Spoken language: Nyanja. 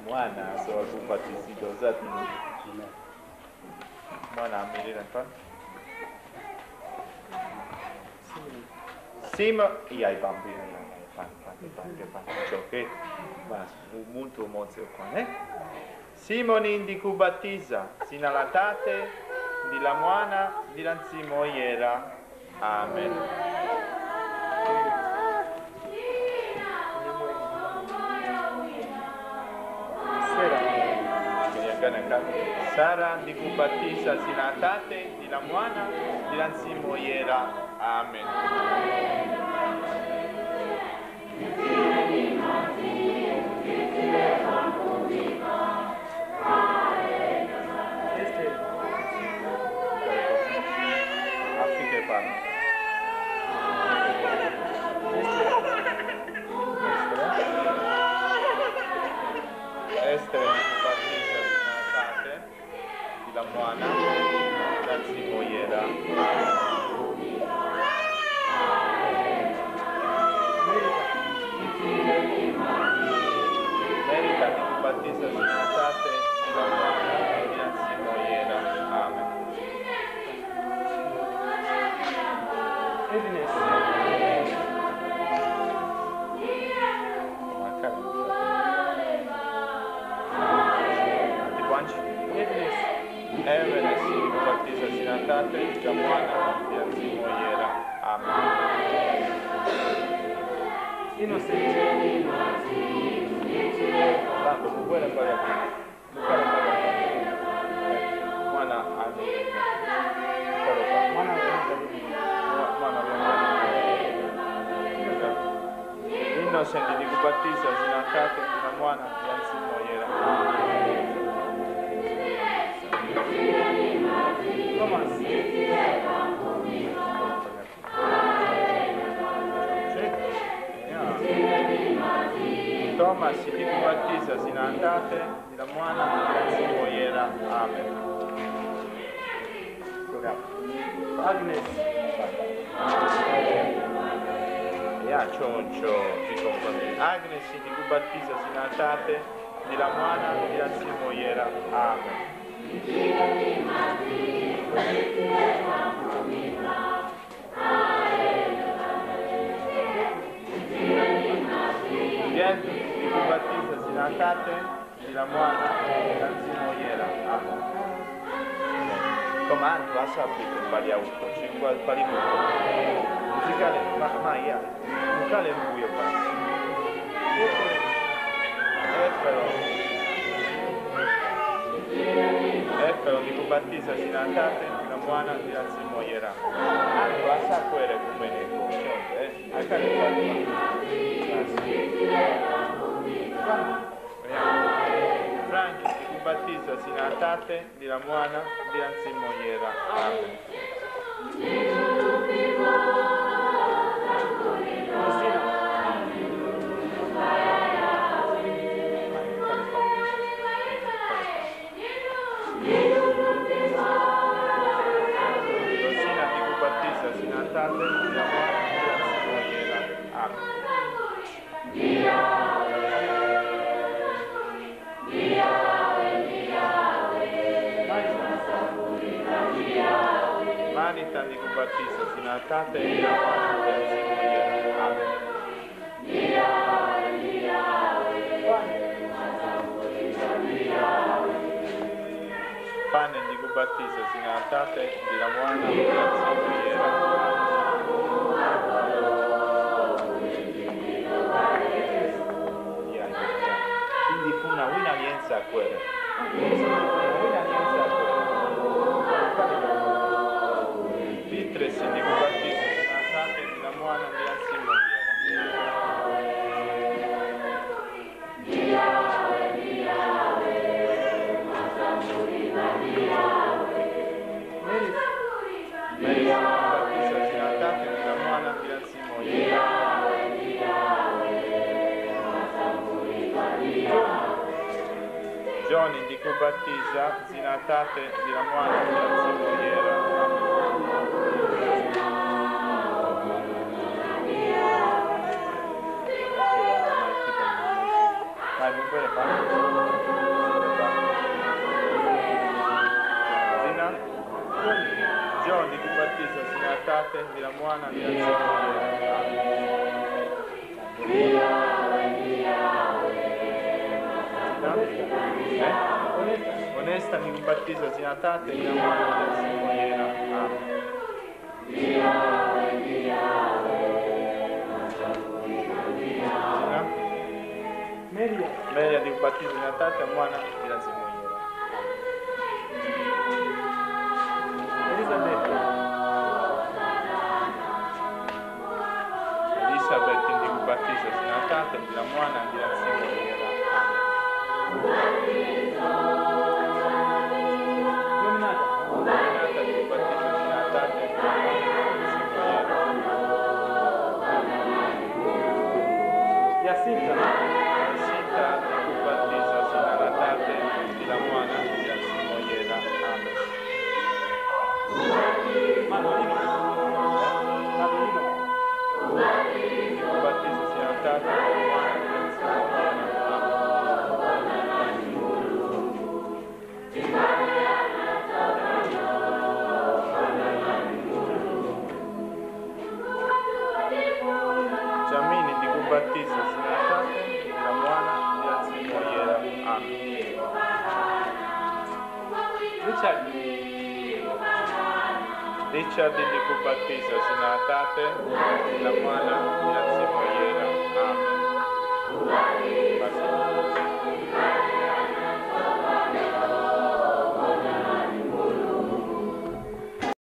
Mwana so akubatizidwa zati mwana amirira mpano Sima e ai bambini ok molto molto qua eh Simone indicu battisa sina la tate di la muana di lanzimo iera. Amen. Sara di battisa sina tate di la muana di lanzimo iera. Amen. Estere di battisa sina tate di la muana di lanzimo iera. Merita di battisa sina tate di la muana di lanzimo iera. Amen. Edines. Everest battisa sina tate di la muana di lanzimo iera. Amen. Innocent. Tanto buona parola. Mwana Innocent di battisa sina tate di la muana di lanzimo iera. Thomas. Thomas di battisa sina tate di la muana di lanzimo iera. Amen. Agnes. Ya choncho Agnes di battisa sina tate di la muana di lanzimo iera. Amen. Bien di battisa sina tate di la muana di lanzimo iera. Amen. Comando a sapere paliauto, cinque palimuto. Musicale, ma ia, musicale buio passo. Effero di battisa sina tate di la muana di lanzimo iera. Anto a sapere come ne eh? A cale Franchi di battisa sina tate di la muana di lanzimo iera. Amen. Rosina di battisa sina tate di la muana di lanzimo iera. Amen. Manita di battisa sina tate di la muana di lanzimo iera. Amen. Pane di battisa sina tate di la muana di lanzimo iera. Quindi fu una buona alianza a quella. Una alianza a quella. Vitres di battisa sina tate di la muana di lanzimo iera. Battisa sina tate di la muana di lanzimo iera. Giovanni di battisa sina tate di la muana di lanzimo iera. Amen. Quella parte. Zina? John di battizza sina tate di la Mwana di la Zina? Onesta di battizza sina tate di la Mwana di la Amen. Meria. Meria di battizza sina tate a Mwana di la Zimoiera. Elizabeth. Elizabeth di battizza sina tate di la Mwana di la Zimoiera. Dominata. Dominata di battizza sina tate di la Mwana di la Zimoiera. Jacinta. Jacinta di battizza sina tate di la Mwana di la Zimoiera. Amen. Madolino. Madolino. Di battizza sina tate di la Mwana di la Zimoiera. Amen. Giammini di battizza sina tate di la Mwana di la Zimoiera. Amen. Richard. Richard di battizza sina tate di la Mwana di la Zimoiera. Amen. Basile.